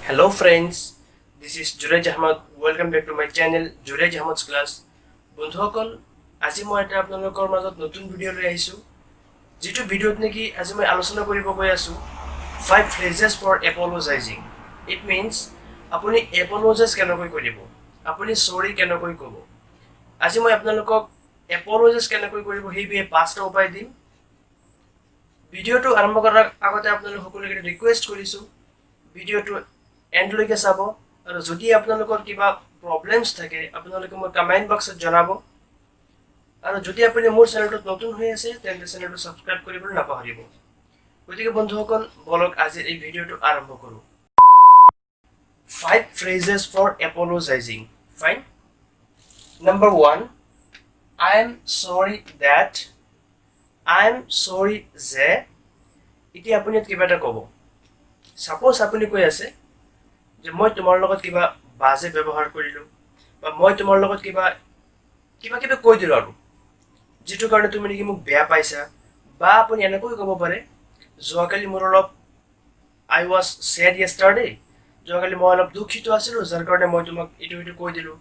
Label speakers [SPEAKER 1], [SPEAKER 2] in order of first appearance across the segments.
[SPEAKER 1] Hello friends, this is Jurej Ahmad. Welcome back to my channel, Jurej Ahmad's Class. বন্ধুসকল, আজি মই এটা আপোনালোকৰ মাজত নতুন ভিডিঅ' লৈ আহিছোঁ, যিটো ভিডিঅ'ত নেকি আজি মই আলোচনা কৰিব গৈ আছোঁ five phrases for apologizing. It means আপুনি এপলজাইজ কেনেকৈ কৰিব, আপুনি চৰি কেনেকৈ ক'ব। আজি মই আপোনালোকক এপলজাইজ কেনেকৈ কৰিব সেই বিষয়ে পাঁচটা উপায় দিম। ভিডিঅ'টো আৰম্ভ কৰাৰ আগতে আপোনালোক সকলোকে ৰিকুৱেষ্ট কৰিছোঁ, ভিডিঅ'টো এণ্ডলৈকে চাব আৰু যদি আপোনালোকৰ কিবা প্ৰব্লেমছ থাকে, আপোনালোকে মোক কমেণ্ট বক্সত জনাব। আৰু যদি আপুনি মোৰ চেনেলটোত নতুন হৈ আছে, তেন্তে চেনেলটো ছাবস্ক্ৰাইব কৰিবলৈ নাপাহৰিব। গতিকে বন্ধুসকল, বলক আজিৰ এই ভিডিঅ'টো আৰম্ভ কৰোঁ। Five phrases for apologizing. Fine. Number one, I am sorry that, I am sorry যে। এতিয়া আপুনি ইয়াত কিবা এটা ক'ব। ছাপ'জ আপুনি কৈ আছে যে মই তোমাৰ লগত কিবা বাজে ব্যৱহাৰ কৰিলোঁ বা মই তোমাৰ লগত কিবা কিবি কৈ দিলোঁ আৰু যিটো কাৰণে তুমি নেকি মোক বেয়া পাইছা। বা আপুনি এনেকৈ ক'ব পাৰে, যোৱাকালি মোৰ অলপ, I was sad yesterday, যোৱাকালি মই অলপ দুখিত আছিলোঁ, যাৰ কাৰণে মই তোমাক এইটো সেইটো কৈ দিলোঁ।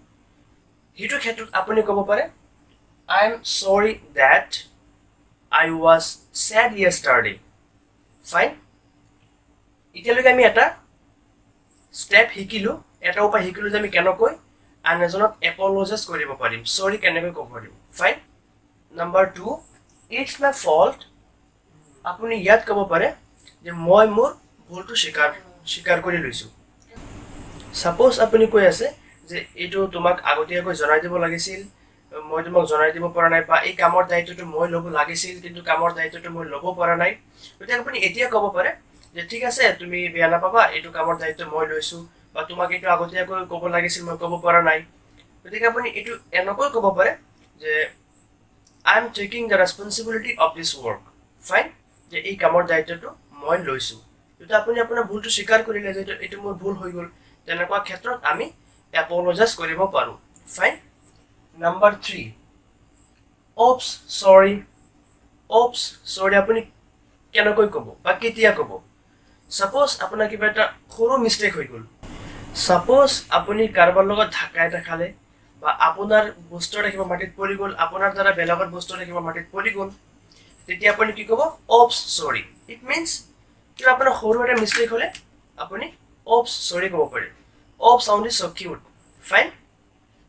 [SPEAKER 1] সেইটো ক্ষেত্ৰত আপুনি ক'ব পাৰে, I am sorry that I was sad yesterday. Fine. এতিয়ালৈকে আমি এটা ষ্টেপ শিকিলোঁ, এটা উপায় শিকিলোঁ যে আমি কেনেকৈ আন এজনক এপলজাইজ কৰিব পাৰিম, চৰি কেনেকৈ ক'ব পাৰিম। Fine. Number two, it's my fault. আপুনি ইয়াত ক'ব পাৰে যে মই মোৰ ভুলটো স্বীকাৰ কৰি লৈছোঁ। ছাপ'জ আপুনি কৈ আছে যে এইটো তোমাক আগতীয়াকৈ জনাই দিব লাগিছিল, মই তোমাক জনাই দিব পৰা নাই, বা এই কামৰ দায়িত্বটো মই ল'ব লাগিছিল, কিন্তু কামৰ দায়িত্বটো মই ল'ব পৰা নাই। গতিকে আপুনি এতিয়া ক'ব পাৰে যে ঠিক আছে, তুমি বেয়া নাপাবা, এইটো কামৰ দায়িত্ব মই লৈছোঁ, বা তোমাক এইটো আগতীয়াকৈ ক'ব লাগিছিল, মই ক'ব পৰা নাই। গতিকে আপুনি এইটো এনেকৈ ক'ব পাৰে যে I am taking the responsibility of this work. Fine. যে এই কামৰ দায়িত্বটো মই লৈছোঁ। তেতিয়া আপুনি আপোনাৰ ভুলটো স্বীকাৰ কৰিলে যে এইটো মোৰ ভুল হৈ গ'ল। তেনেকুৱা ক্ষেত্ৰত আমি এপলজাইজ কৰিব পাৰোঁ। Fine. Number three, oops, sorry. Oops, sorry আপুনি কেনেকৈ ক'ব বা কেতিয়া ক'ব? ছাপ'জ আপোনাৰ কিবা এটা সৰু মিষ্টেক হৈ গ'ল। ছাপ'জ আপুনি কাৰোবাৰ লগত ধাক্কা এটা খালে বা আপোনাৰ বস্তু এটা কিবা মাটিত পৰি গ'ল, আপোনাৰ দ্বাৰা বেলেগৰ বস্তু এটা কিবা মাটিত পৰি গ'ল, তেতিয়া আপুনি কি ক'ব? Oops, sorry. It means কিবা আপোনাৰ সৰু এটা মিষ্টেক হ'লে আপুনি অপছ চৰি ক'ব পাৰে। Oops sound is so cute. Fine.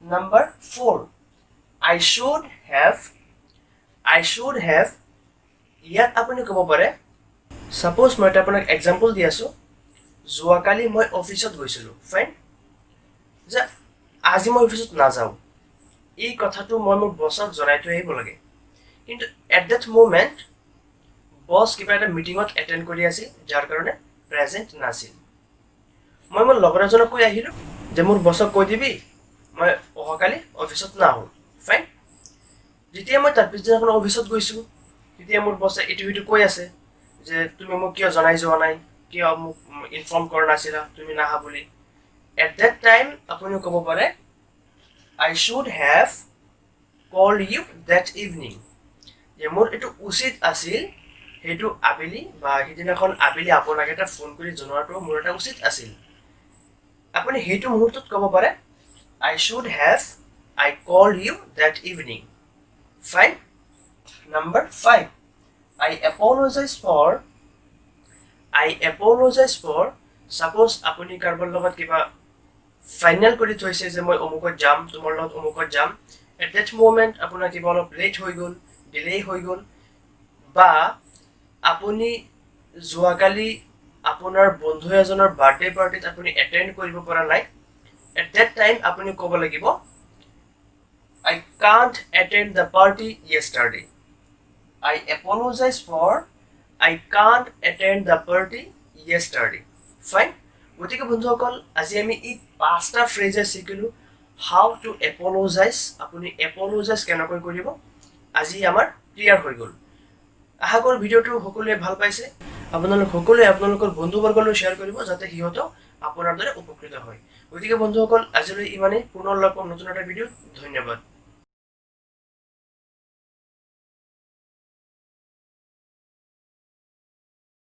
[SPEAKER 1] Number four, I should have. I should have. ইয়াত আপুনি ক'ব পাৰে, ছাপ'জ মই এটা আপোনাক এক্সাম্পল দি আছোঁ, যোৱাকালি মই অফিচত গৈছিলোঁ, ফাইন, যে আজি মই অফিচত নাযাওঁ, এই কথাটো মই মোৰ বছক জনাই থৈ আহিব লাগে। কিন্তু এট that moment বছ কিবা এটা মিটিঙত এটেণ্ড কৰি আছিল, যাৰ কাৰণে প্ৰেজেণ্ট নাছিল। মই মোৰ লগৰ এজনক কৈ আহিলোঁ যে মোৰ বছক কৈ দিবি, মই অহাকালি অফিচত নাহোঁ। ফাইন। যেতিয়া মই তাৰ পিছদিনাখন অফিচত গৈছোঁ, তেতিয়া মোৰ বছে এইটো সেইটো কৈ আছে যে তুমি মোক কিয় জনাই যোৱা নাই, কিয় মোক ইনফৰ্ম কৰা নাছিলা তুমি নাহা বুলি। এট that time আপুনি ক'ব পাৰে, I should have call you that evening, যে মোৰ এইটো উচিত আছিল, সেইটো আবেলি বা সিদিনাখন আবেলি আপোনাক এটা ফোন কৰি জনোৱাটো মোৰ এটা উচিত আছিল। আপুনি সেইটো মুহূৰ্তত ক'ব পাৰে, I should have I call you that evening. Fine. Number five, I apologize for. I apologize for. Suppose আপুনি কাৰোবাৰ লগত কিবা ফাইনেল কৰি থৈছে যে মই অমুকত যাম, তোমাৰ লগত অমুকত যাম। এট that moment আপোনাৰ কিবা অলপ লেট হৈ গ'ল, ডিলে হৈ গ'ল, বা আপুনি যোৱাকালি আপোনাৰ বন্ধু এজনৰ বাৰ্থডে পাৰ্টিত আপুনি এটেণ্ড কৰিব পৰা নাই। এট that time আপুনি ক'ব লাগিব, I can't attend the party yesterday. I apologize for I can't attend the party yesterday. Fine. গতিকে বন্ধুসকল, আজি আমি এই পাঁচটা ফ্ৰেজেছ শিকিলোঁ, how to এপলজাইজ, আপুনি এপলজাইজ কেনেকৈ কৰিব, আজি আমাৰ ক্লিয়াৰ হৈ গ'ল। আশা কৰোঁ ভিডিঅ'টো সকলোৱে ভাল পাইছে। আপোনালোক সকলোৱে আপোনালোকৰ বন্ধুবৰ্গলৈ শ্বেয়াৰ কৰিব, যাতে সিহঁতেও আপোনাৰ দৰে উপকৃত হয়। গতিকে বন্ধুসকল, আজিলৈ ইমানেই। পুনৰ লগ পাম নতুন এটা ভিডিঅ'ত। ধন্যবাদ।